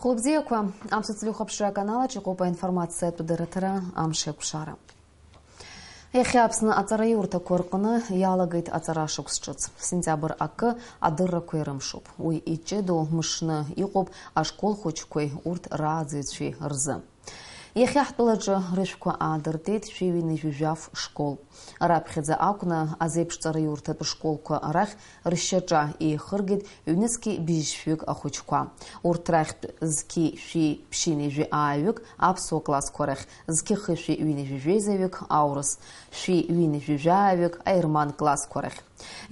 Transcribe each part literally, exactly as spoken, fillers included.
Хәылбзиақәа, Аԥсуа телехәаԥшра аканалаҿ иҟоуп аинформациатә дырраҭара Амш еиқәшара. Иахьа Аԥсны аҵараиурҭақәа рҟны иалагеит аҵара шықәс ҿыц. Сентиабр акы адыррақәа ирымшуп. Уи иҷыдоу мышны иҟоуп ашкол хәыҷқәеи урҭ рааӡаҩцәеи рзы. Иахьа ҳтәылаҿы рышәқәа аадыртит шәи ҩынҩажәи жәаф школ. Раԥхьаӡа акәны азеиԥш ҵараиурҭатә школқәа рахь ршьаҿа еихыргеит ҩнызқьи быжьшәҩык ахәыҷқәа. Урҭ рахьтә зқьи шәи ԥшьынҩажәи ааҩык аԥсуа классқәа рахь, зқьы хышәи ҩынҩажәи жәеизаҩык аурыс, шәи ҩынҩажәи жәааҩык аерман классқәа рахь.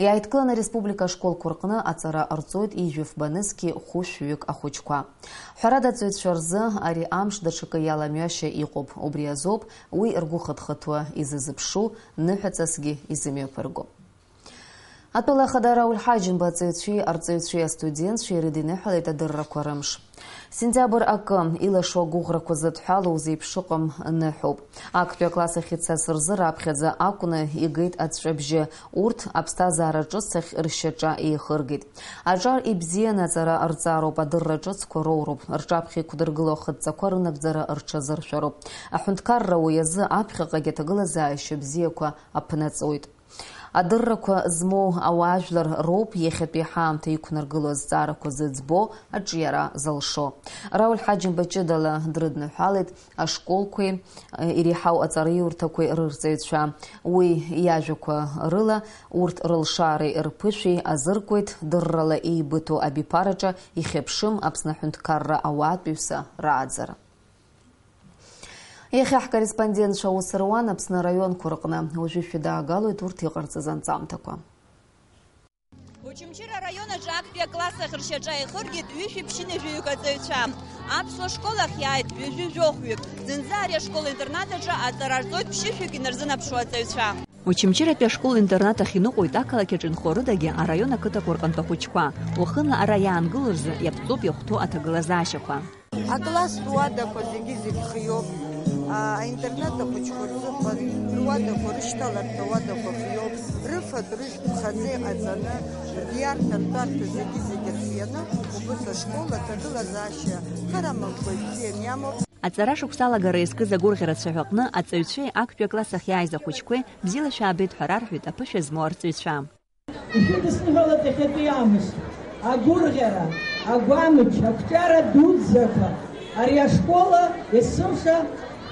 Иааидкыланы ареспублика ашколқәа рҟны аҵара ҟарҵоит ҩажәи фба нызқьи хәышәҩык ахәыҷқәа. Ҳәарада, аҵаҩцәа рзы ари амш даҽакы иаламҩашьа иҟоуп. Убри азоуп уи ргәы хыҭхыҭуа изызыԥшу, ныҳәаҵасгьы изымҩаԥырго. Атәыла ахада Рауль Ҳаџьымба аҵаҩцәеи арҵаҩцәеи астудентцәеи ирыдиныҳәалеит адыррақәа рымш. Сентиабр акы, илашо агәыӷрақәа зыдҳәалоу зеиԥш ыҟам ныҳәоуп. Актәи акласс ахь ицаз рзы раԥхьаӡа акәны игеит аҵәҵәабжьы. Урҭ аԥсҭазаара ҿыц ахь ршьаҿа еихыргеит. Аҿар ибзианы аҵара рҵароуп, адырра ҿыцқәа роуроуп, рҿаԥхьа иқәдыргылоу ахыдҵақәа рынагӡара рҽазыршәароуп. Аҳәынҭқарра уи азы аԥхьаҟагь аҭагылазаашьа бзиақәа аԥнаҵоит. Адыррақәа змоу ауаажәлар роуп иахьатәи ҳаамҭа иқәнаргылоу азҵаарақәа зыӡбо, аҿиара зылшо. Рауль Ҳаџьымба ҷыдала дрыдныҳәалеит ашколқәеи, э, иреиҳау аҵараиурҭақәеи рырҵаҩцәа. Уи иажәақәа рыла, урҭ рылшареи рԥышәеи азыркуеит дыррала еибыҭоу абиԥараҿы ихьыԥшым Аԥсны аҳәынҭқарра ауаатәыҩса рааӡара. Иахьа ҳкорреспондентцәа аус руан Аԥсны араионқәа рҟны. Уажәы шәыдаагалоит урҭ иҟарҵаз анҵамҭақәа. Очамчыра араион аҿы актәи акласс ахь ршьаҿа еихыргеит ҩышәи ԥшьынҩажәаҩык аҵаҩцәа. Аԥсуа школ ахь иааит ҩажәи жәохәҩык. Зынӡа ари ашкол-интернат аҿы аҵара рҵоит ԥшьышәҩык инарзынаԥшуа аҵаҩцәа. Очамчыратәи ашкол-интернат ахь иныҟәоит ақалақь аҿы инхо рыдагьы араион ақыҭақәа рҟынтә ахәыҷқәа. Уахынла ара иаангыло рзы иаԥҵоуп иахәҭоу аҭагылазаашьақәа. Акласстә уадақәа зегьы-зегь хиоуп. А, аинтернат ахәыҷқәа рзыҳәан руадақәа, рышьҭаларҭа уадақәа хиоуп. Рыфатә, рыжәтә хазы иҟаҵаны, риарҭа, ртәарҭа зегьы-зегь рхианы, убыс ашкол аҭагылазаашьа харамамкәа ибзианы иамоуп. Аҵара шықәса алагара иазкыз агәырӷьара цәаҳәа аҟны аҵаҩцәеи актәи акласс ахь иааиз ахәыҷқәеи бзиала шәаабеит ҳәа рарҳәеит аԥышәа змоу арҵаҩцәа. Ишәыдысныҳәалоит иахьатәи амш, агәырӷьара, агәамч, ақәҿиара дуӡӡақәа, ари ашкола есымша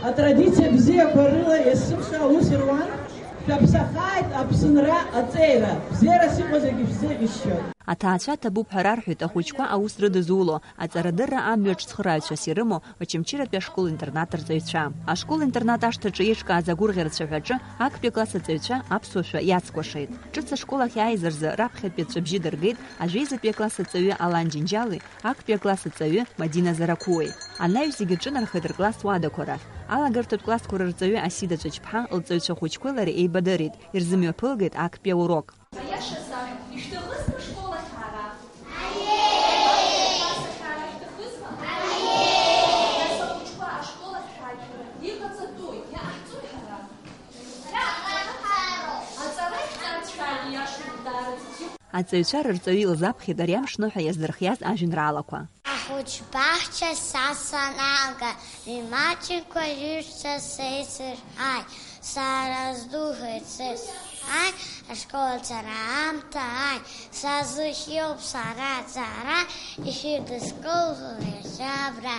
атрадициа бзиақәа рыла есымша аус руан, шәаԥсахааит Аԥсынра аҵеира, бзиарас иҟоу зегьы шәзеиӷьасшьоит. Аҭаацәа ҭабуп ҳәа рарҳәеит ахәыҷқәа аус рыдызуло, аҵарадырра амҩаҿ цхырааҩцәас ирымоу Очамчыратәи ашкол-интернат рҵаҩцәа. Ашкол-интернат ашҭаҿы еиҿкааз агәырӷьара цәаҳәаҿы актәи акласс аҵаҩцәа аԥсуа шәа иацкәашеит. Ҿыц ашкол ахь иааиз рзы раԥхьатәи аҵәҵәабжьы дыргеит ажәеизатәи акласс аҵаҩы Алан Џьынџьали актәи акласс аҵаҩы Мадина Зарақәуеи. Анаҩс зегьы рҿынархеит ркласс уадақәа рахь. Алагарҭатә классқәа рырҵаҩы Асида Ҵәыџьԥҳа лҵаҩцәа хәыҷқәеи лареи еибадырит, ирзымҩаԥылгеит актәи аурок. Аиаша саҳәа, ишәҭахызма ашкол ахь аара? Аиеи! Аиеи! Ашкол ахь аара шәҭахызма? Аиеи! Нас ахәыҷқәа ашкол ахь шәааит ҳәа иҟаҵатәуи, иҟаҳҵои ҳара? Аҵара ишәҵарц шәааит, ииашоуп, даараӡа. Аҵаҩцәа рырҵаҩы илзаԥхьеит ари амш ныҳәа иаздырхиаз ажәеинраалақәа. Ахәыҷбаҳча са саналга, имаҷқәа ҩышәца сеицырҳаит, сара сдухеит сысҳәаит, ашкол ацара аамҭа ааит, сазыхиоуп сара аҵара, ишәыдыскыло иахьа абра.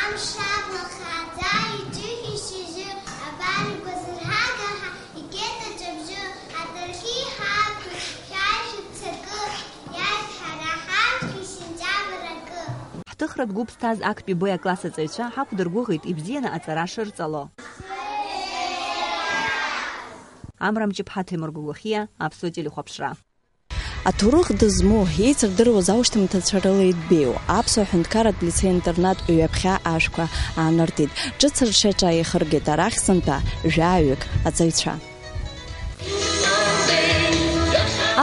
Амш абла хааӡа иҿыхьа шьыжьы, абар игәазырҳага ҳа игеит аҿабжьы, адырки ҳаақәи шәааи шәыццакы, иааит ҳара ҳамшгьы сентиабр акы. Ҳҭыхратә гәыԥ зҭаз актәи Б акласс аҵаҩцәа ҳақәдыргәыӷит ибзианы аҵара шырҵало. Амра Мҷыԥҳа, Ҭемыр Гәагәахиа, Аԥсуа телехәаԥшра. Аҭоурых дызмоу, еицырдыруаз аушьҭымҭацәа рыла идбеиоу, Аԥсуа ҳәынҭқарратә лицеи-интернат ҩаԥхьа ашәқәа ааныртит, ҿыц ршьаҿа еихыргеит арахь сынтәа жәаҩык аҵаҩцәа.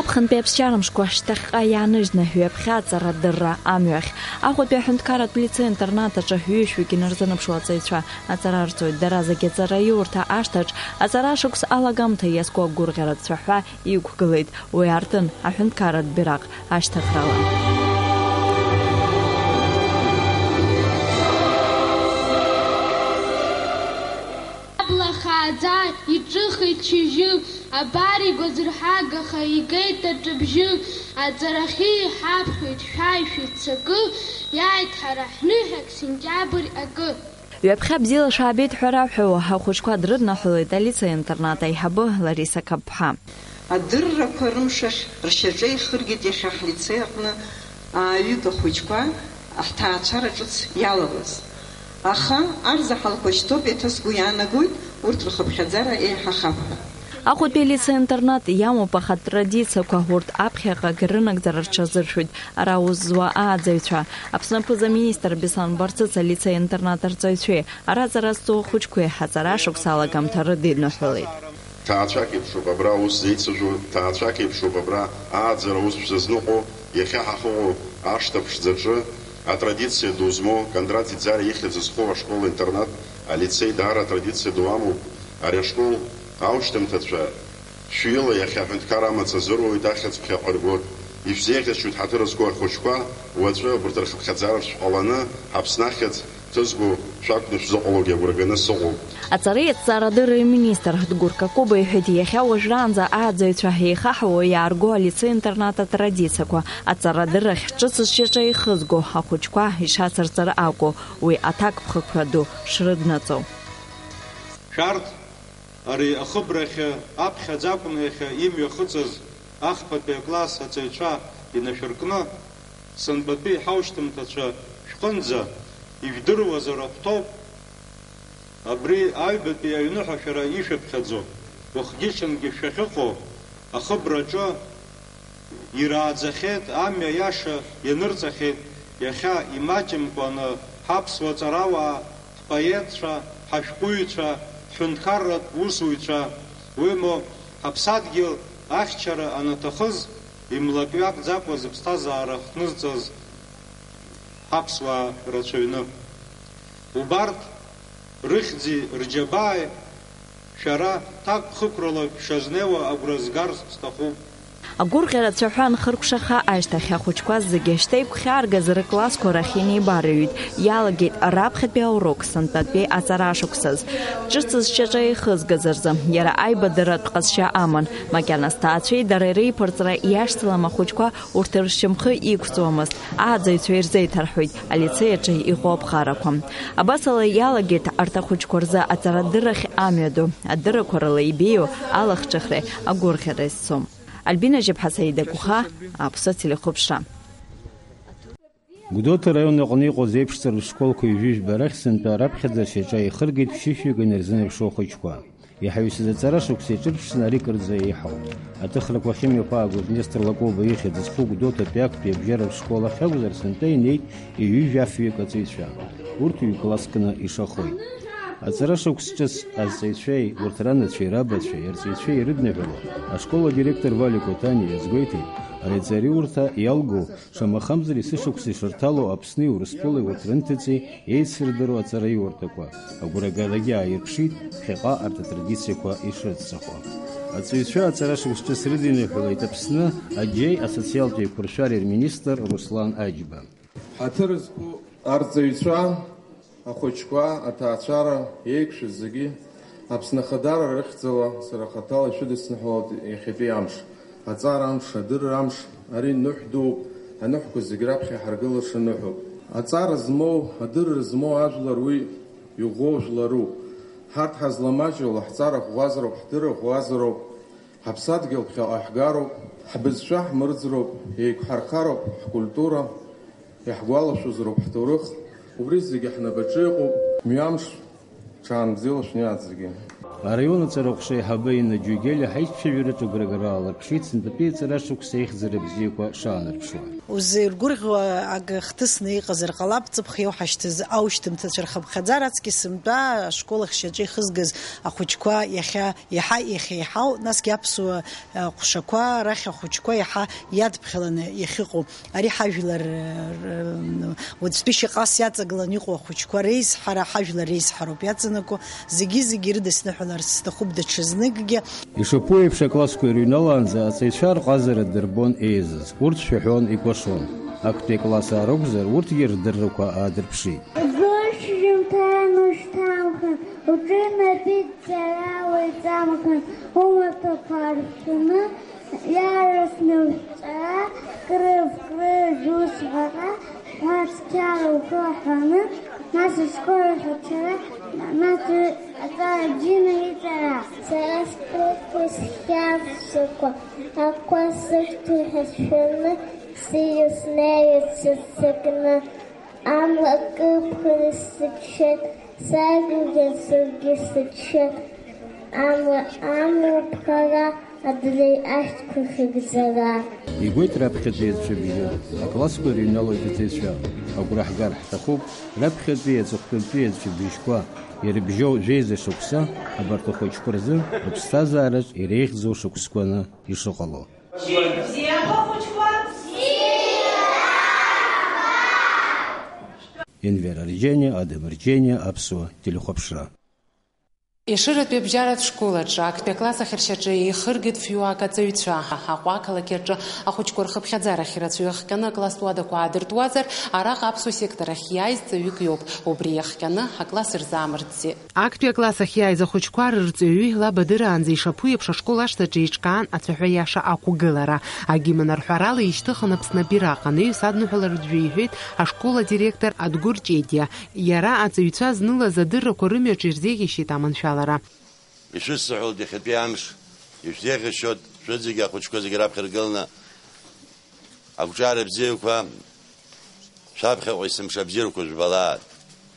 Аԥхынтәи аԥсшьара мшқәа шьҭахьҟа иааныжьны ҩаԥхьа аҵарадырра амҩахь. Аҟәатәи аҳәынҭқарратә лицеи-интернат аҿы ҩышәҩык инарзынаԥшуа аҵаҩцәа аҵара рҵоит, дара зегьы аҵараиурҭа ашҭаҿ аҵара шықәс алагамҭа иазку агәырӷьаратә цәаҳәа иқәгылеит, уи артын аҳәынҭқарратә бираҟ ашьҭыхрала. Хааӡа иҿыхеит шьыжьы, абар игәазырҳагаха игеит аҿыбжьы, аҵарахьы иҳаԥхьоит шәааи шәыццакы, иааит ҳара ҳныҳәак сентиабр акы. Ҩаԥхьа бзиала шәаабеит ҳәа раҳәо, ахәыҷқәа дрыднаҳәалеит алицеи-интернат аиҳабы Лариса Қапԥҳа. Адыррақәа рымшахь ршьаҿа ихыргеит иахьа ҳлицеи аҟны ааҩык ахәыҷқәа ҳҭаацәара ҿыц иалалаз. Аха арзаҳалқәа шьҭоуп, еиҭа сгәы иаанагоит урҭ рхыԥхьаӡара еиҳахап ҳәа. Аҟәатәи алицеи-интернат иамоуп ахатә традициақәа, урҭ аԥхьаҟагь рынагӡара рҽазыршәоит ара аус зуа ааӡаҩцәа. Аԥсны аԥыза-министр Беслан Барцыц алицеи-интернат арҵаҩцәеи ара аҵара зҵо ахәыҷқәеи аҵара шықәса алагамҭа рыдиныҳәалеит. Ҭаацәак еиԥшуп абра аус зеицыжәу, ҭаацәак еиԥшуп абра ааӡара аус шәзазныҟәо, иахьа ҳахьыҟоу ашҭа ԥшӡаҿы атрадициа ду змоу Кондрат Ӡиӡариа ихьӡ зху ашкол-интернат, алицеи даара атрадициа ду амоуп. Ари ашкол аушьҭымҭацәа шәҩыла иахьа аҳәынҭқар амаҵ азыруеит, ахьӡ ԥхьаҟа иргоит. Ишәзеиӷьасшьоит ҳаҭыр зқәу ахәыҷқәа, уаҵәы абарҭ рхыԥхьаӡара шәҟаланы, Аԥсны ахьӡ ҭызго шәакәны шәзыҟалогьы агәра ганы сыҟоуп. Аҵареи аҭҵаарадырреи министр Дгәыр Какоба иҳәеит, иахьа уажәраанӡа ааӡаҩцәа еихаҳауа иаарго алицеи-интернат атрадициақәа, аҵарадыррахь ҿыц зшьаҿа ихызго ахәыҷқәа ишацырҵара акәу, уи аҭакԥхықәра ду шрыднаҵо. Шәарҭ ари ахыбрахьы аԥхьаӡа акәны иахьа имҩахыҵыз ахԥатәи акласс аҵаҩцәа инашәыркны, сынтәатәи ҳаушьҭымҭацәа шәҟынӡа ижәдыруазар ахәҭоуп. Абри аҩбатәи аҩныҳәа шәара ишәыԥхьаӡо, уахгьы-ҽынгьы шәахьыҟоу ахыбраҿы ирааӡахьеит, амҩа иаша ианырҵахьеит, иахьа имаҷымкәаны ҳаԥсуа ҵарауаа, ҳпоетцәа, ҳашәҟәыҩҩцәа, ҳҳәынҭқарратә усуҩцәа, уимоу, ҳаԥсадгьыл ахьчара анаҭахыз, имлакҩакӡакәа зыԥсҭазаара хҭнызҵаз ҳаԥсуаа рацәаҩны. Убарҭ рыхьӡи рџьабааи шәара ҭакԥхықәрала шәшазнеиуа агәра згарц сҭахуп. Агәырӷьара цәаҳәа анхыркәшаха ашьҭахь, ахәыҷқәа зегьы шьҭеиқәхьааргаз рыклассқәа рахь инеибарыҩит. Иалагеит раԥхьатәи аурок сынтәатәи аҵара шықәсаз. Ҿыц зшьаҿа ихызгаз рзы иара аибадырратә ҟазшьа аман. Макьана сҭаацәеи дареи реиԥырҵра иашьцылам ахәыҷқәа урҭ ршьамхы иқәҵуамызт. Ааӡаҩцәа ирзеиҭарҳәоит алицеи аҿы иҟоу аԥҟарақәа. Абасала иалагеит арҭ ахәыҷқәа рзы аҵарадыррахь амҩаду, адыррақәа рыла ибеиоу алахҿыхреи агәырӷьареи зцу. Альбина Жьаԥҳа, Саида Гәыха, Аԥсуа телехәаԥшра. Гәдоуҭа араион аҟны иҟоу азеиԥшҵәҟьа школқәа ҩажәи жәба рахь сынтәа раԥхьаӡа ашьаҿа ихыргеит ԥшьышәҩык инарзынаԥшуа ахәыҷқәа. Иаҳаҩсыз аҵара шықәса иаҿырԥшны ари кырӡа еиҳауп. Аҭыхрақәа ахьымҩаԥаагоз Нестор Лакоба ихьӡ зху Гәдоуҭатәи актәи абжьаратә школ ахь акәзар, сынтәа инеит ҩажәи жәафҩык аҵаҩцәа. Урҭ ҩ-класск кны ишахоит. Аҵара шықәс ҿыц азҵаҩцәеи урҭ ранацәеи рабацәеи арҵаҩцәеи ирыдныҳәало ашкол адиректор Валиа Кәаҭаниа иазгәеиҭеит, ари аҵараиурҭа иалгоу, шамахамзар есышықәса ишырҭало Аԥсни Урыстәылеи урҭ рынҭыҵи еицырдыруа аҵараиурҭақәа агәрагарагьы ааирԥшит, ԥхьаҟа арҭ атрадициақәа ишрыццахо. Аҵаҩцәа аҵара шықәс ҿыц рыдиныҳәалеит Аԥсны аџьеи асоциалтә еиқәыршәареи рминистр Руслан Аџьба. Ҳаҭыр зқәу арҵаҩцәа, ахәыҷқәа, аҭаацәара еиқәшәаз зегьы, Аԥсны ахадара рыхьӡала сара хаҭала ишәыдысныҳәалоит иахьатәи амш, аҵара амш, адырра амш, ари ныҳә дууп, аныҳәқәа зегь раԥхьа иҳаргылаша ныҳәоуп. Аҵара змоу, адырра змоу ажәлар уи иӷәӷәоу жәларуп. Ҳарҭ ҳазламаҷу лаҳҵара ӷәӷәазароуп, ҳдырра ӷәӷәазароуп. Ҳаԥсадгьыл ԥхьаҟа ҳгароуп, ҳбызшәа ҳмырӡроуп, еиқәҳархароуп ҳкультура, иаҳгәалашәозароуп ҳҭоурых, убри зегьы ҳнапаҿы иҟоуп, мҩамш ҽаанбзиала шәниаҭ зегьы. Араион аҵараҟәша аиҳабы Инна Џьугели ҳаицәажәараҿы агәрагара аалырԥшит сынтәатәи аҵара шықәса аихьӡара бзиақәа шаанарԥшуа. Узеигәырӷьо ак хҭысны иҟазар ҟалап, ҵыԥх иоуҳашьҭыз аушьҭымҭацәа рхыԥхьаӡара аҵкьыс сынтәа ашкол ахьшьаҿа ихызгаз ахәыҷқәа иахьа Иаҳа ихьеиҳау, насгьы аԥсуа, э, ҟәшақәа рахь ахәыҷқәа иаҳа иадԥхьаланы иахьыҟоу, ари ҳажәлар, э, р-, уаҵәтәи шьаҟас иаҵагыланы иҟоу ахәыҷқәа реизҳара, ҳажәлар реизҳароуп иаҵанакуа, зегьы-зегьы ирыдысныҳәаларц сҭахуп даҽазныкгьы. Ишаԥу еиԥш, аклассқәа ирыҩналаанӡа аҵаҩцәа рҟазара дырбон еизаз, урҭ шәаҳәон, икәашон. Актәи акласс аарықәзар, урҭгьы рдыррақәа аадырԥшит. Зошьжьымҭан ушьҭалхын, уҿынатәеит ҵара. Иҵамхан умаҭәақәа аршәны, иаарласны ушәҵара, крыф-крыжә усҟара, шәҳәа цқьа ухы аҳәаны, нас ашкол ахь ацара, нас уи аҵара бжьы наиҵара. Сара схәыцуа схьаршақәа, ақәа сышәҭоу ҳәа сшәаны, сиҩсны аҩаӡа сыццакны, амла кыԥханы сыччеит, сажәлар саргьы сыччеит, амла, амла ԥхара, адунеи ашәҭқәа хьыгӡара. Игоит раԥхьатәи аҵәҵәабжьы, аклассқәа ирыҩналоит аҵаҩцәа. Агәра ҳгар ҳҭахуп, раԥхьатәи аҵыхәтәантәи аҵәҵәабжьқәа ирыбжьоу жәеиза шықәса абарҭ ахәыҷқәа рзы рыԥсҭазаараҿ иреиӷьӡоу шықәсқәаны ишыҟало. Бзиақәа хәыҷқәа! Енвер Арџьениа, Адам Арџьениа, Аԥсуа телехәаԥшра. Ешыратәи абжьаратә школ аҿы актәи акласс ахьыршьаҿы еихыргеит фҩык аҵаҩцәа. Аҟәа ақалақь аҿы ахәыҷқәа рхыԥхьаӡарахь ирацәаҩы ахҟьаны акласстә уадақәа аадыртуазар, араҟа аԥсуа сектор ахь иааиз ҵаҩык иоуп. Убри иахҟьаны акласс рзаамыртӡеит. Актәи акласс ахь иааиз ахәыҷқәа рырҵаҩы лаб адыраанӡа ишаԥу еиԥш ашкол ашҭаҿы еиҿкаан ацәаҳәа иаша ақәгылара. Агимн арҳәарала ишьҭыхын Аԥсны абираҟ анаҩс адныҳәаларатә жәаҩа иҳәеит ашкол адиректор Адгәыр Ҷедиа. Иара аҵаҩцәа знылаз адыррақәа рымҩаҿ ирзеиӷьеишьеит аманшәалара. Ишәысҳәалоит иахьатәи амш, ишәзеиӷьасшьоит шәызегьы ахәыҷқәа зегьы раԥхьа ргыланы. Ақәҿиара бзиақәа, шәаԥхьаҟа есымша бзиарақәа жәбалааит!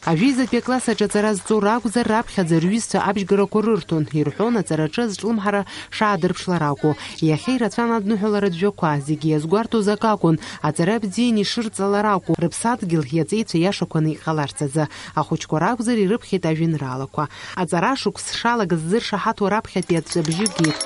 Ажәеизатәи акласс аҿы аҵара зҵо ракәзар, раԥхьаӡа рҩызцәа абжьгарақәа рырҭон, ирҳәон аҵараҿы азҿлымҳара шаадырԥшлар акәу. Иахьа ирацәан адныҳәаларатә жәақәа, зегьы иазгәарҭоз акы акәын, аҵара бзианы ишырҵалар акәу, рыԥсадгьыл иаҵеицәа иашақәаны иҟаларц азы. Ахәыҷқәа ракәзар, ирыԥхьеит ажәеинраалақәа. Аҵара шықәс шалагаз зыршаҳаҭу раԥхьатәи аҵәҵәабжьы геит.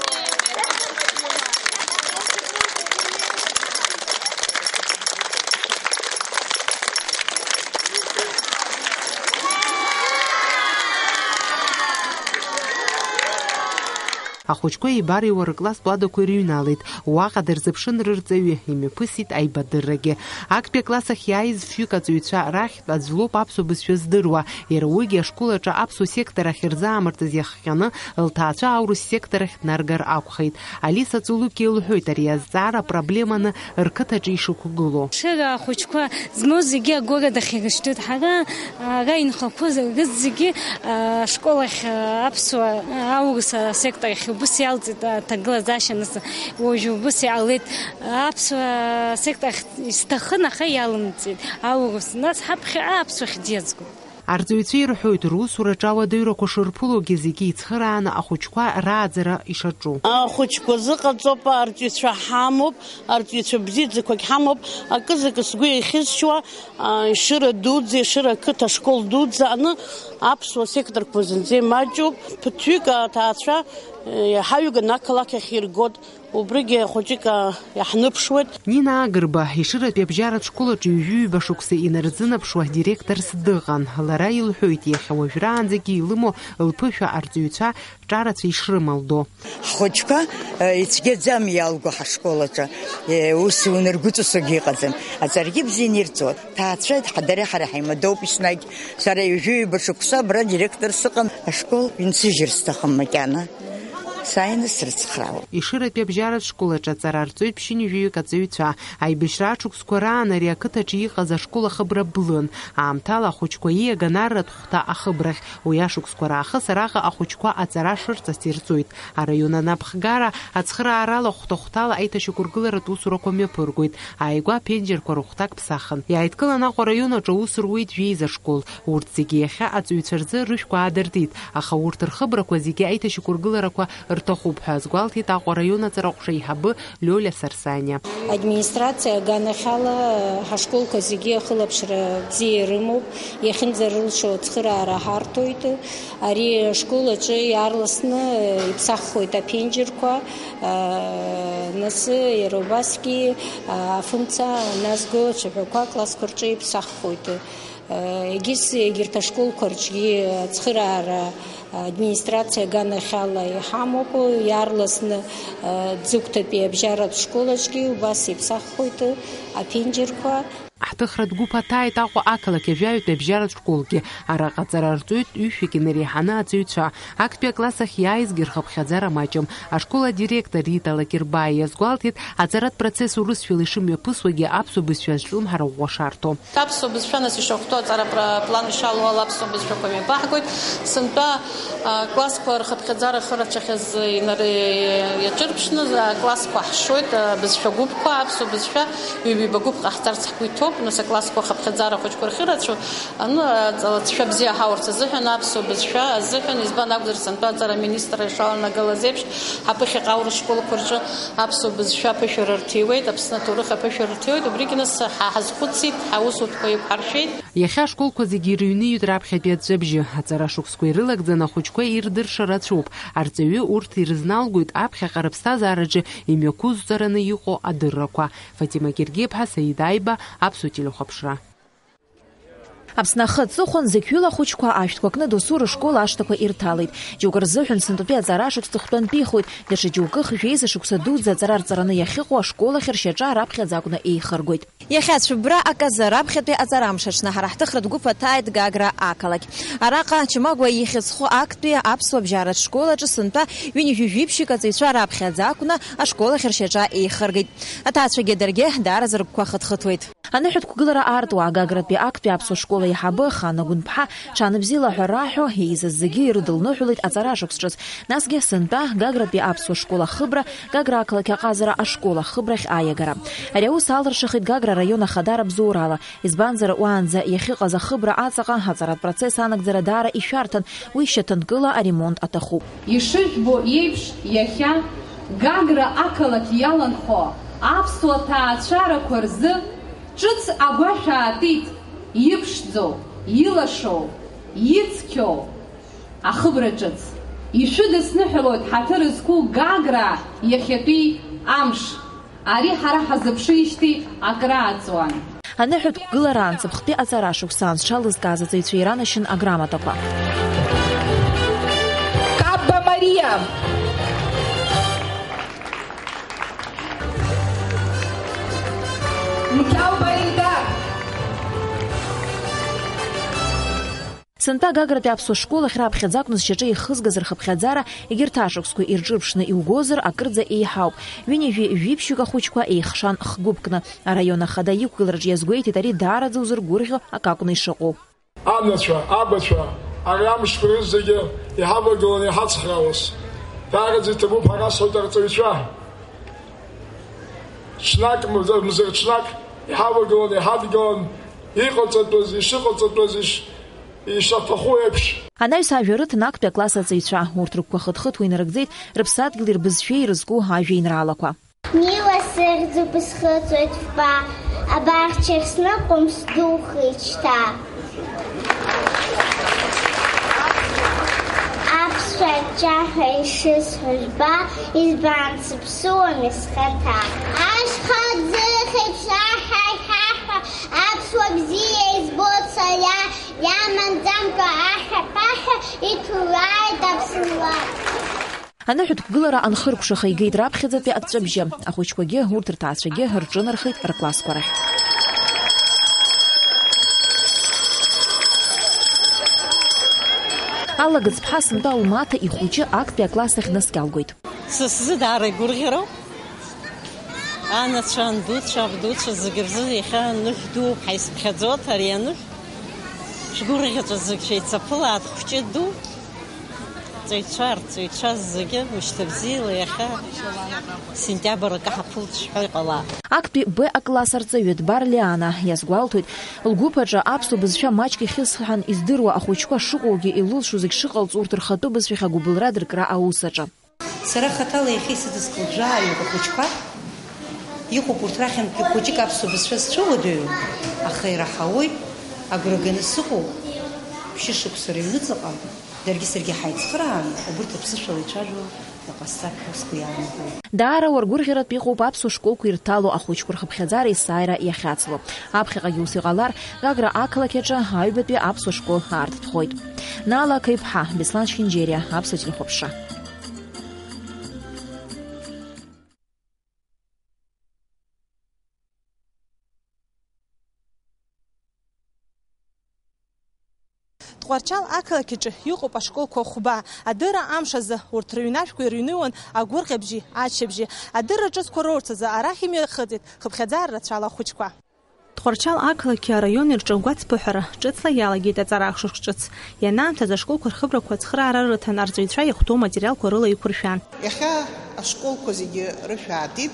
Ахәыҷқәа еибарыҩуа рыкласстә уадақәа ирыҩналеит. Уаҟа дырзыԥшын рырҵаҩы, имҩаԥысит аибадыррагьы. Актәи акласс ахь иааиз фҩык аҵаҩцәа рахьтә аӡә лоуп аԥсуа бызшәа здыруа. Иара уигьы ашкол аҿы аԥсуа сектор ахь рзаамыртыз иахҟьаны лҭаацәа аурыс сектор ахь днаргар акәхеит. Алиса Цулуки лҳәоит ари азҵаара проблеманы рқыҭаҿы ишықәгылоу. Шәара ахәыҷқәа змоу зегьы агәыра дахьырышьҭуеит. Ҳара ара инхақәоу рызегьы ашкол ахь аԥсуа аурыс асектор ахь убыс иалҵит аҭагылазаашьа, нас уажә убыс иҟалеит. Аԥсуа сектор ахь исҭахын, аха иалымҵит аурыс. Нас ҳаԥхьаҟа аԥсуа хьӡ иазгом. Арҵаҩцәа ирҳәоит, русураҿы ауадаҩрақәа шырԥылогьы зегьы ицхырааны ахәыҷқәа рааӡара ишаҿу. Ахәыҷқәа зыҟаҵоуп, арҵаҩцәа ҳамоуп, арҵаҩцәа бзиаӡақәагь ҳамоуп. Акызаҵәык сгәы еихьызшьуа, а, Ешыра дуӡӡа, Ешыра ақыҭа ашкол дуӡӡа аҟны аԥсуа секторқәа зынӡа имаҷуп. Ԥыҭҩык аҭаацәа, э, иаҳаҩганы ақалақь ахь иргоит. Убригьы хәыҷык, а, иаҳныԥшуеит. Нина Агрба, Ешыратәи абжьаратә школ аҿы ҩажәи ҩба шықәса инарзынаԥшуа директорс дыҟан. Лара илҳәоит, иахьа уажәраанӡагьы илымоу лԥышәа арҵаҩцәа ҿарацәа ишрымалдо. Ҳхәыҷқәа, э, ицәгьаӡам иалго ҳашкол аҿы, э, ус унаргәыҵасогьы иҟаӡам. Аҵарагьы бзианы ирҵоит. Ҭаацәа ҳа-, дара ҳара ҳаимадоуп еснагь. Сара ҩажәи ҩба шықәса абра директор сыҟан, ашкол инсыжьыр сҭахым макьана. Сааины срыцхраауеит. Ешыратәи абжьаратә школ аҿы аҵара арҵоит ԥшьынҩажәаҩык аҵаҩцәа. Аибашьра ашықәсқәа раан ари ақыҭаҿы иҟаз ашкол ахыбра блын. Аамҭала ахәыҷқәа ииаган арратә хәҭа ахыбрахь. Уи ашықәсқәа раахыс араҟа ахәыҷқәа аҵара шырҵарц ирҵоит. Араион анапхгара ацхыраарала хәҭа-хәҭала аиҭашьақәыргыларатә усурақәа мҩаԥыргоит. Ааигәа аԥенџьырқәа рыхәҭак ԥсахын. Иааидкылан Аҟәа араион аҿы аус руеит жәеиза школ. Урҭ зегьы иахьа аҵаҩцәа рзы рышәқәа аадыртит, аха урҭ рхыбрақәа зегьы аиҭашьақәыргыларақәа рҭахуп ҳәа азгәалҭеит Аҟәа араион аҵара ҟәша аиҳабы Лиоля Сарсаниа. Администрациа аганахьала ҳашколқәа зегьы ахылаԥшра бзиа ирымоуп, иахьынӡарылшо ацхыраара ҳарҭоит. Ари ашкол аҿы иаарласны иԥсаххоит аԥенџьырқәа, нас иара убасгьы афымца назго ацәаҳәақәа аклассқәа рҿы иԥсаххоит. Егьыс, егьырҭ ашколқәа рҿгьы ацхыраара администрациа аганахьала иҳамоуп, иаарласны Ӡыгәҭатәи абжьаратә школ аҿгьы убас иԥсаххоит аԥенџьырқәа. Ҳҭыхратә гәыԥ аҭааит Аҟәа ақалақь ажәаҩтәи абжьаратә школгьы. Араҟа аҵара рҵоит ҩышәак инареиҳаны аҵаҩцәа. Актәи акласс ахь иааизгьы рхыԥхьаӡара маҷым. Ашкол адиректор Рита Лакербаиа иазгәалҭеит, аҵаратә процесс урысшәала ишымҩаԥысуагьы аԥсуа бызшәа азҿлымҳара ӷәӷәа шарҭо. Аԥсуа бызшәа нас ишахәҭоу аҵара пра-, план ишалоу ала аԥсуа бызшәақәа мҩаԥаҳгоит. Сынтәа, а, классқәа рхыԥхьаӡара ахырацәахьаз инар-, иаҿырԥшны, а, классқәа ҳшоит, а, бызшәа гәыԥқәа, аԥсуа бызшәа ҩба гәыԥ ҟаҳҵарц ҳгәы иҭоуп. Нас аклассқәа ахыԥхьаӡара ахәыҷқәа рхьырацәоу, аны, а, ҵала-, цәа бзиа ҳаурц азыҳәан, аԥсуа бызшәа азыҳәан, избан акәзар, сынтәа аҵара аминистр ишаланагала азеиԥш, ҳаԥыхьаҟа аурыс школқәа рҿы аԥсуа бызшәа аԥышәара рҭиуеит, Аԥсны аҭоурых аԥышәара рҭиуеит, убригьы нас ҳа ҳазхәыцит, ҳаусутәқәа еиқәҳаршәеит. Иахьа ашколқәа зегьы ирыҩны иҩит раԥхьатәи аҵәҵәабжьы. Аҵара шықәсқәа ирылагӡаны ахәыҷқәа ирдырша рацәоуп. Арҵаҩы урҭ ирызналгоит аԥхьаҟа рыԥсҭазаараҿы имҩақәызҵараны иҟоу адыррақәа. Фатима Гергиаԥҳа, Саид Аиба, Аԥсуа телехәаԥшра. Аԥсны ахы аҵыхәан зықьҩыла ахәыҷқәа ашәҭқәа кны досу рышкол ашҭақәа ирҭалеит. Џьоукы рзыҳәан сынтәатәи аҵара шықәс ҵыхәтәантәихоит, даҽа џьоукы хжәеиза шықәса дуӡӡа аҵара рҵараны иахьыҟоу ашкол ахь ршьаҿа раԥхьаӡа акәны еихыргоит. Иахьа цәыббра аказы раԥхьатәи аҵарамш аҽны ҳара ҳҭыхратә гәыԥ аҭааит Гагра ақалақь. Араҟа Чамагәа ихьӡ зху актәи аԥсуа бжьаратә школ аҿы сынтәа ҩынҩажәи жәиԥшьҩык аҵаҩцәа раԥхьаӡа акәны ашкол ахь ршьаҿа еихыргеит. Аҭаацәагьы даргьы даараӡа рыгәқәа хыҭхыҭуеит. Аныҳәатә қәгылара аартуа Гагратәи актәи аԥсуа школ аиҳабы Хана Гәынԥҳа ҽаанбзиала ҳәа раҳәо, еизаз зегьы ирыдылныҳәалеит аҵара шықәс ҿыц. Насгьы сынтәа Гагратәи аԥсуа школ ахыбра, Гагра ақалақь аҟазара ашкол ахыбрахь аиагара. Ари аус алыршахеит Гагра араион ахадара бзоурала, избанзар, уаанӡа иахьыҟаз ахыбра аҵаҟа аҵаратә процесс анагӡара даара ишәарҭан, уи шьаҭанкыла аремонт аҭахуп. Ишыжәбо еиԥш, иахьа Гагра ақалақь иаланхо аԥсуа ҭаацәарақәа рзы ҿыц агәашә аатит, иԥшӡоу, илашоу, ицқьоу ахыбра ҿыц. Ишәыдысныҳәалоит ҳаҭыр зқәу Гаграа иахьатәи амш. Ари ҳара ҳазыԥшижьҭеи акрааҵуан. Аныҳәатә қәгылараан ҵыԥхтәи аҵара шықәсаан зҽалызкааз аҵаҩцәа иранашьан аграмотақәа. Кабба Мариа. Мқьалба Ильдар. Сынтәа Гагратәи аԥсуа школ ахь раԥхьаӡа акәны зшьаҿа ихызгаз рхыԥхьаӡара, егьырҭ ашықәсқәа ирҿырԥшны иугозар, акырӡа еиҳауп. Ҩынҩажәи жәиԥшьҩык ахәыҷқәа еихшан х-гәыԥкны. Араион ахада иқәгылараҿ иазгәеиҭеит, ари даараӡа узыргәырӷьо акы акәны ишыҟоу. Анацәа, абацәа, ари амшқәа рызегьы иҳавагыланы иҳацхраауаз. Даараӡа иҭабуп ҳәа расҳәоит арҵаҩцәа. Ҽнак, мза-, мза-, ҽнак иҳавагыланы иҳадгылан, иҟаҵатәыз, ишыҟаҵатәыз, иш-, ишаҭаху еиԥш. Анаҩс ажәа рыҭан актәи акласс аҵаҩцәа. Урҭ рыгәқәа хыҭхыҭуа инарыгӡеит рыԥсадгьыли рбызшәеи ирызку ажәеинраалақәа. Нила сыхьӡуп, исхыҵуеит фба, абаҳчахь сныҟәом, сдухеит шьҭа. Аԥсуа ҷаҳәа ишысҳәо жәба, избан сыԥсуами схаҭа. Ашьха ӡыхь еиԥш аҳәа-ҳәаҳәа, аԥсуа бзиа избоит сара, иамаӡамкәа аҳәа-ԥаҳәа иҭулааит аԥсуа. Аныҳәатә қәгылара анхыркәшаха игеит раԥхьаӡатәи аҵәҵәабжьы. Ахәыҷқәагьы, урҭ рҭаацәагьы рҿынархеит рклассқәа рахь. Алла Гыцԥҳа сынтәа лмаҭа ихәыҷы актәи акласс ахь днаскьалгоит. Са сзы даара игәырӷьароуп. Анацәа, андуцәа, абдуцәа зегьы рзы иахьа аныҳә дууп, ҳаицыԥхьаӡоит ари аныҳә. Шәгәырӷьаҵәа зегь шәеицаԥылааит, хәҷы ду. Ҵаҩцәа, арҵаҩцәа зегьы мышьҭабзиала иахьа сентиабр акы ҳаԥылҵәҳәа иҟалап. Актәи Б акласс арҵаҩы Дбар Лиана иазгәалҭоит, лгәыԥ аҿы аԥсуа бызшәа маҷк ихьысҳан издыруа ахәыҷқәа шыҟоугьы илылшо зегь шыҟалҵо урҭ рхатәы бызшәахь агәыбылра дыркра аус аҿы. Сара хаҭала иахьа исыдыскылт жәааҩык ахәыҷқәа иҟоуп, урҭ рахьынтәгьы хәыҷык аԥсуа бызшәа зцәыуадаҩу, аха ираҳауеит, агәра ганы сыҟоуп, шәышықәса рыҩныҵҟа даргьы саргьы ҳаицхырааны убырҭ аԥсышәала ицәажәо иҟасҵап ҳәа сгәы иаанагоит. Даара уаргәырӷьаратә иҟоуп аԥсуа школқәа ирҭало ахәыҷқәа рхыԥхьаӡара есааира иахьацло. Аԥхьаҟагьы ус иҟалар, Гагра ақалақь аҿы аҩбатәи аԥсуа школ аартытәхоит. Наала Қаиԥҳа, Беслан Шьынџьериа, Аԥсуа телехәаԥшра. Тҟәарчал ақалақь аҿы иҟоуп ашколқәа хәба. Адырра амш азы урҭ рыҩнашәқәа ирыҩныҩуан агәырӷьабжьи аччабжьи. Адырра ҿыцқәа роурц азы арахь имҩахыҵит хыԥхьаӡара рацәала ахәыҷқәа. Тҟәарчал ақалақьи араиони рҿы гәацԥыҳәара ҿыцла иалагеит аҵара ахшыҩ ҿыц. Ианаамҭаз ашколқәа рхыбрақәа ацхыраара рыҭан, арҵаҩцәа иахәҭоу аматериалқәа рыла еиқәыршәан. Иахьа ашколқәа зегьы рышә аатит,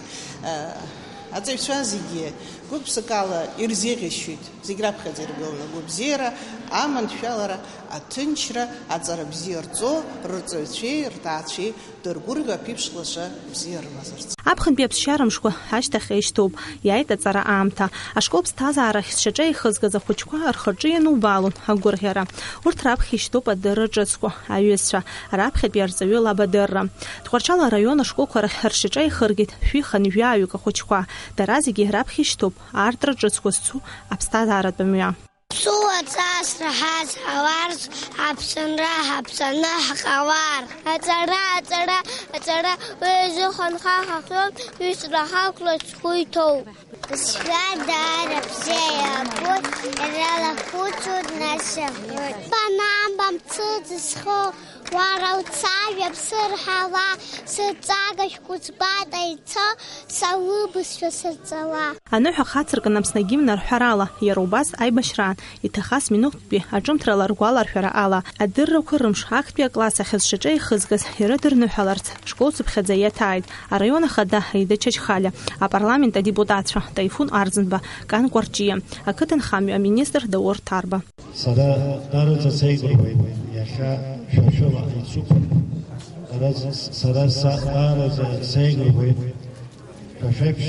аҵаҩцәа зегьы гәык-ԥсыкала ирзеиӷьасшьоит, зегь раԥхьаӡа иргыланы агәабзиара, аманшәалара, аҭынчра, аҵара бзиа рҵо, рырҵаҩцәеи рҭаацәеи дыргәырӷьо аԥеиԥш лаша бзиа рымазарц. Аԥхынтәи аԥсшьара мшқәа ашьҭахь еишьҭоуп, иааит аҵара аамҭа. Ашкол ԥсҭазаарахь зшьаҿа еихызгаз ахәыҷқәа рхаҿы ианубаалон агәырӷьара. Урҭ раԥхьа ишьҭоуп адырра ҿыцқәа, аҩызцәа, раԥхьатәи арҵаҩы лаб адырра. Тҟәарчал араион ашколқәа рахь ршьаҿа еихыргеит шәи хынҩажәаҩык ахәыҷқәа. Дара зегьы раԥхьа ишьҭоуп аартра ҿыцқәа зцу аԥсҭазааратә мҩа. Ԥсуа ҵас раҳаз ҳауарц, аԥсынра ҳаԥҵаны ҳҟалар. Аҵара, аҵара, аҵара, уи азыҳәан ҳа ҳахьӡом, ҩыҵра ҳақәлоит, сгәы иҭоуп. Сшәа даара бзиа иабоит, иара лахәыцуеит, нас иаҳәоит. Банамба мцыӡ зхоу, уара уцәажәап сырҳәала, сыҵага шәкәыҵбата ицо, са лыбызшәа сырҵала. Аныҳәа хацыркын Аԥсны агимн арҳәарала, иара убас аибашьраан, иҭахаз минуҭтәи аҿымҭрала ргәаларшәара ала, адыррақәа рымш актәи акласс ахь зшьаҿа ихызгаз ирыдырныҳәаларц, школ цыԥхьаӡа иаҭааит араион ахада Аида Чачхалиа, апарламент адепутатцәа Таифун Арӡынба, Кан Кәарҷиа, ақыҭанхамҩа аминистр Даур Ҭарба. Сара дараӡа сеигәырӷьоит иахьа шәа шәыла ицуп. Дара, сара са даараӡа сеигәырӷьоит шәа шәеиԥш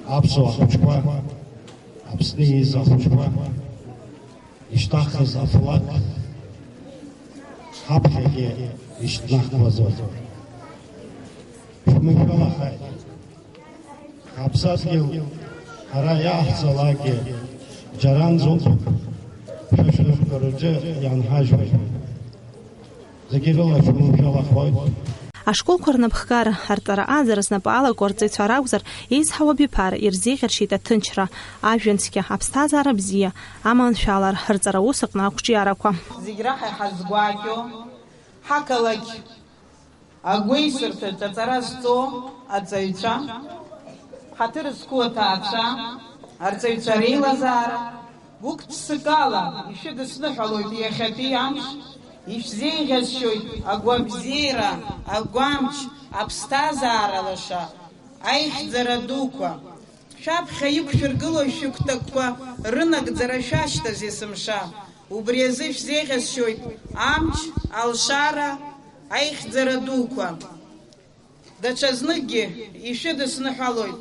аԥсуа ахәыҷқәа, Аԥсны ииз ахәыҷқәа, ишьҭаҳхыз афлаг ҳаԥхьагьы ишьҭнахуазар. Шәмышәалахааит. Ҳаԥсадгьыл ҳара иаҳцалакгьы џьаранӡоуп, шәа шәнапқәа рҿы ианҳажьуеит. Зегьы рыла шәманшәалахоит. Ашколқәа рнапхгара, арҵара ааӡара знапы алаку арҵаҩцәа ракәзар, еизҳауа абиԥара ирзеиӷьаршьеит аҭынчра, ажәҩан цқьа, аԥсҭазаара бзиа, аманшәалара, рҵара аус аҟны ақәҿиарақәа. Зегь раҳа иҳазгәакьоу, ҳақалақь агәеисырҭаҿ аҵара зҵо аҵаҩцәа, ҳаҭыр зқәу аҭаацәа, арҵаҩцәа реилазаара, гәык-ԥсыкала ишәыдысныҳәалоит иахьатәи амш, ишәзеиӷьасшьоит агәабзиара, агәамч, аԥсҭазаара лаша, аихьӡара дуқәа. Шәаԥхьа иқәшәыргылоу шәыгәҭакқәа рынагӡара шәашьҭаз есымша, убри азы шәзеиӷьасшьоит амч, алшара, аихьӡара дуқәа. Даҽазныкгьы ишәыдысныҳәалоит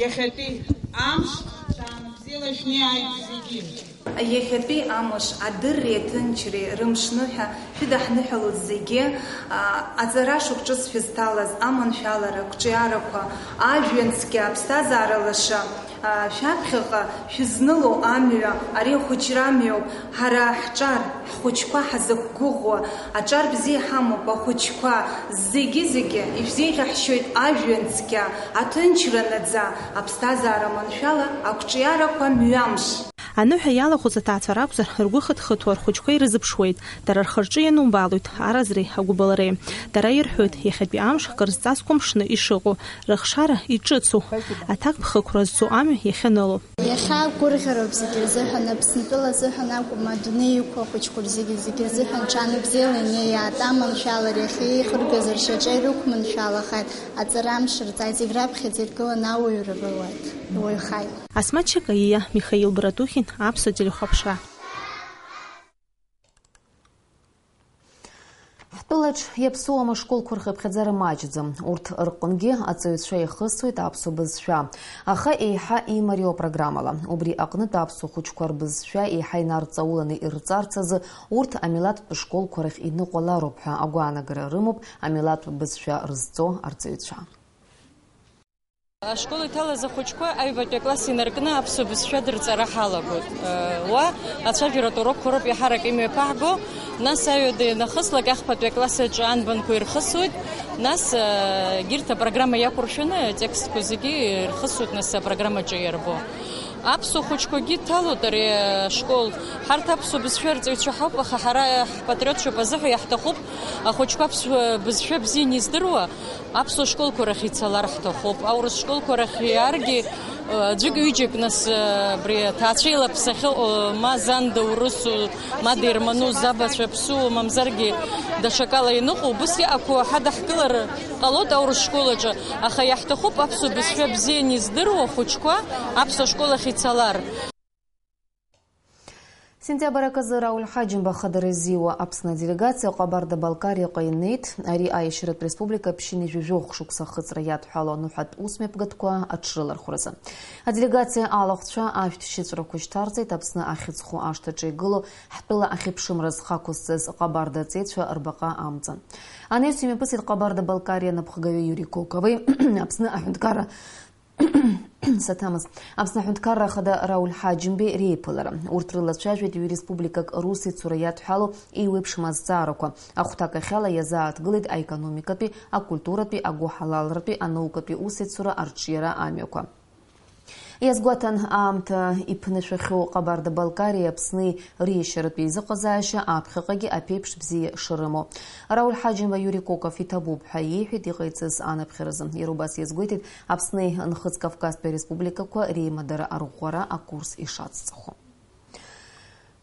иахьатәи амш, даара бзиала шәнеиааит зегьы. Иахьатәи амш адырреи аҭынчреи рымшныҳәа шәыдаҳныҳәалоит зегьы, а, аҵара шықәҿыц шәызҭалаз, аманшәалара, ақәҿиарақәа, ажәҩан цқьа, аԥсҭазаара лаша, а, шәаԥхьаҟа шәызныло амҩа, ари ахәыҷра мҩоуп, ҳара ҳҿар, ҳхәыҷқәа ҳазықәгәыӷуа, аҿар бзиа ҳамоуп, ахәыҷқәа, зегьы-зегьы ишәзеиӷьаҳшьоит ажәҩан цқьа, аҭынчра наӡа, аԥсҭазаара маншәала, ақәҿиарақәа мҩамш. Аныҳәа иалахәыз аҭаацәа ракәзар, ргәы хыҭхыҭуа рхәыҷқәа ирызыԥшуеит, дара рхы-рҿы ианубаалоит аразреи агәыбылреи. Дара ирҳәоит, иахьатәи амш кыр зҵазкуа мшны ишыҟоу, рыхшара иҿыцу, аҭакԥхықәра зцу амҩа иахьаныло. Иахьа гәырӷьароуп зегьы рзыҳәан, Аԥснытәыла азыҳәан акәым, адунеи иқәу ахәыҷқәа рзегьы, зегьы рзыҳәан ҽаанбзиала инеиаат, аманшәалара иахьа еихыргаз ршьаҿа ирықәманшәалахааит, аҵара амш рҵааит, зегь раԥхьаӡа иргыланы ауаҩра руеит, руаҩхааит. Асмаҭ Шьакаиа, Михаил Братухин, Аԥсуа телехәаԥшра. Ҳтәылаҿ иаԥсуам ашколқәа рхыԥхьаӡара маҷӡам. Урҭ рҟынгьы аҵаҩцәа ихысуеит аԥсуа бызшәа, аха еиҳа имариоу апрограммала. Убри аҟнытә аԥсуа хәыҷқәа рбызшәа еиҳа инарҵауланы ирҵарц азы урҭ амилаҭтә школқәа рахь иныҟәалароуп ҳәа агәаанагара рымоуп амилаҭтә бызшәа рызҵо арҵаҩцәа. Ашкол иҭалаз ахәыҷқәа аҩбатәи акласс инаркны аԥсуа бызшәа дырҵара ҳалагоит. Уа ацәажәаратә урокқәа роуп иаҳарак имҩаԥаҳго, нас аҩада ианахыслак ахԥатәи акласс аҿы анбанқәа ирхысуеит, нас, егьырҭ апрограмма иақәыршәаны атекстқәа зегьы ирхысуеит, нас апрограммаҿы иарбоу. Аԥсуа хәыҷқәагьы ҭалоит ари ашкол. Ҳарҭ аԥсуа бызшәа арҵаҩцәа ҳауп, аха ҳара ҳпатриотцәоуп азыҳәа иаҳҭахуп ахәыҷқәа аԥсуа бызшәа бзианы издыруа, аԥсуа школқәа рахь ицалар ҳҭахуп. Аурыс школқәа рахь иааргьы, аӡәык-ҩыџьак нас, абри аҭаацәа еилаԥсахьоу, ма занда урысу, ма дерману, забацәа ԥсуо, мамзаргьы даҽакала ианыҟоу, убыс иҟақәоу ҳадаҳкылар ҟалоит аурыс школ аҿы, аха иаҳҭахуп аԥсуа бызшәа бзианы издыруа хәыҷқәа аԥсуа школ ахь ицалар. Сентиабр аказы Рауль Ҳаџьымба хадара изиуа Аԥсны аделегациа Ҟабарда-Балкариаҟа инеит. Ари аиашьаратә республика ԥшьынҩажәи жәохә шықәса ахыҵра иадҳәало аныҳәатә усмҩаԥгатәқәа аҽрылархәразы. Аделегациа алахәцәа ашәҭ шьыҵәрақәа шьҭарҵеит Аԥсны ахьыӡху ашҭаҿы игылоу ҳтәыла ахьыԥшымра зхы ақәызҵаз ҟабарда аҵеицәа рбаҟа амҵан. Анаҩс имҩаԥысит Ҟабарда-Балкариа анапхгаҩы Иури Кокови, Аԥсны аҳәынҭқарра саҭамыз, Аԥсны аҳәынҭқарра ахада Рауль Ҳаџьымбеи реиԥылара. Урҭ рылацәажәеит ҩ-республикак русеицура иадҳәало еиуеиԥшым азҵаарақәа. Ахәҭакахьала иазааҭгылеит аекономикатәи, акультуратәи, агәыҳалалратәи, анаукатәи усеицура арҿиара амҩақәа. Иазгәаҭан, аамҭа иԥнышәахьоу Ҟабарда-Балкариеи Аԥсни риешьаратә еизыҟазаашьа аԥхьаҟагьы аԥеиԥш бзиа шрымоу. Рауль Ҳаџьымба Иури Коков иҭабуп ҳәа иеиҳәеит иҟаиҵаз анаԥхьаразы. Иара убас иазгәеиҭеит Аԥсни Нхыҵ Кавказтәи ареспубликақәа реимадара арӷәӷәара акурс ишацҵахо.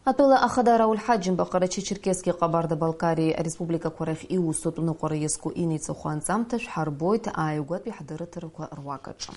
Атәыла ахада Рауль Ҳаџьымба Ҟарачы-Черкесски Ҟабарда-Балкариа ареспубликақәа рахь иусутә ныҟәара иазку инеиҵыху анҵамҭа шәҳарбоит ааигәатәи ҳдырраҭарақәа руакаҿы.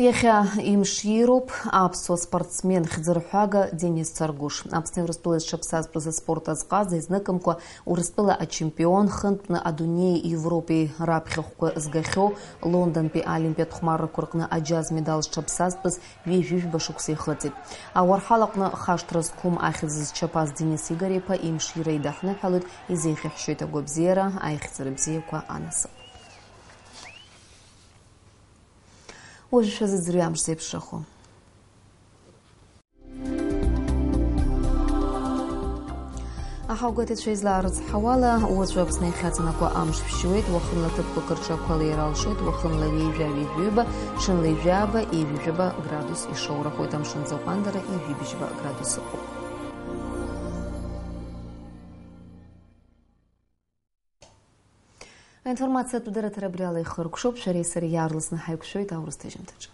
Иахьа имшироуп аԥсуа спортсмен хьӡырҳәага Денис Царгәыш. Аԥсны Урыстәыла зҽаԥсазтәыз аспорт азҟаза, изныкымкәа Урыстәыла ачемпион, хынтәны адунеи Европеи раԥхьахәқәа згахьоу, Лондонтәи аолимпиатә хәмаррақәа рҟны аџьаз медал зҽаԥсазтәыз ҩажәижәба шықәса ихыҵит. Ауарҳал аҟны хашҭра зқәым ахьӡ зчаԥаз Денис Игор-иԥа имшира идаҳныҳәалоит, изеиӷьаҳшьоит агәабзиара, аихьӡара бзиақәа анасыԥ. Уажәы шәазыӡырҩы амш зеиԥшрахо. Аҳауагәаҭацәа излаарыцҳауала, уаҵәы Аԥсны иахьаҵанакуа амш фшьуеит, уахынла ҭыԥқәак рҿы ақәа леира алшоит, уахынла ҩажәа-ҩажәиҩба, ҽынла ҩажәаба, ҩажәижәаба градус ишоурахоит, амшын аӡы аҟәандара ҩажәибжьба градус ыҟоуп. Аинформациатә дырраҭара абри ала ихыркәшоуп, шәареи сареи иаарласны ҳаиқәшәоит аурыс ҭыжьымҭаҿы.